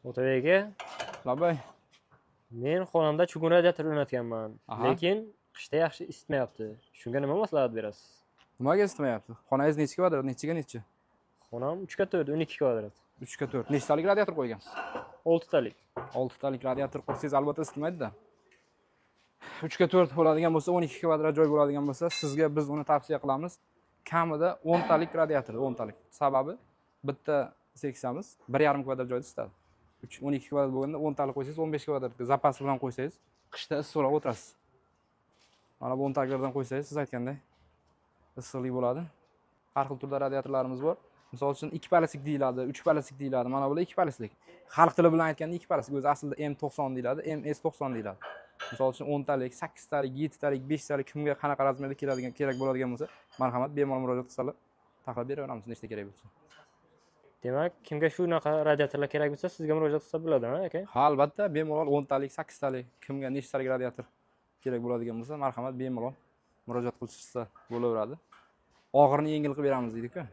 Otabek aka, Labay. Men xonamda чугун radiator o'rnatganman. Lekin qishda yaxshi isitmayapti. Shunga nima maslahat berasiz? Nimaga isitmayapti? Xonangiz nechi kvadrat, nechiga nechi? Xonam 3 ga 4, 12 kvadrat. 3 ga 4. Nechtalik radiator qo'ygansiz? 6 talik. 6 talik radiator qo'ysangiz, albatta isitmaydida. 3 ga 4 bo'ladigan bo'lsa, 12 kvadrat joy bo'ladigan bo'lsa, sizga biz uni tavsiya qilamiz. Kamida 10 talik radiator, 10 talik. Sababi bitta seksiyamiz 1,5 kvadrat joyda isitadi. 3 12 kvadrat bo'lganda, 10 talik qo'ysangiz, 15 kvadrat запас bilan qo'ysangiz, qishda issiqroq o'tirasiz. Mana bu 10 taliklardan qo'ysangiz, siz aytganday issiqlik bo'ladi. Har xil turda radiatorlarimiz bor. Misol uchun, 2 полосик deyiladi, 3 полосик deyiladi. Mana bular 2 полосик. Xalq tili bilan aytganda 2 полосик. O'zi aslida M90 deyiladi, MS90 deyiladi. Misol uchun, 10 talik, 8 talik, 7 talik, 5 talik, kimga qanaqa размер da keladigan, kerak bo'ladigan bo'lsa, marhamat, bemalol murojaat qilsalar, taxlab beraveramiz nechta kerak bo'lsa. Demak, kimga shunaqa radiatorlar kerak bo'lsa, sizga murojaat qilsa bo'ladimi, aka? Ha, albatta, bemalol 10 talik, 8 talik, kimga nechtalik radiator kerak bo'ladigan bo'lsa, marhamat, bemalol murojaat qilishsa bo'laveradi. Og'irini yengil qilib beramiz deydi-ku.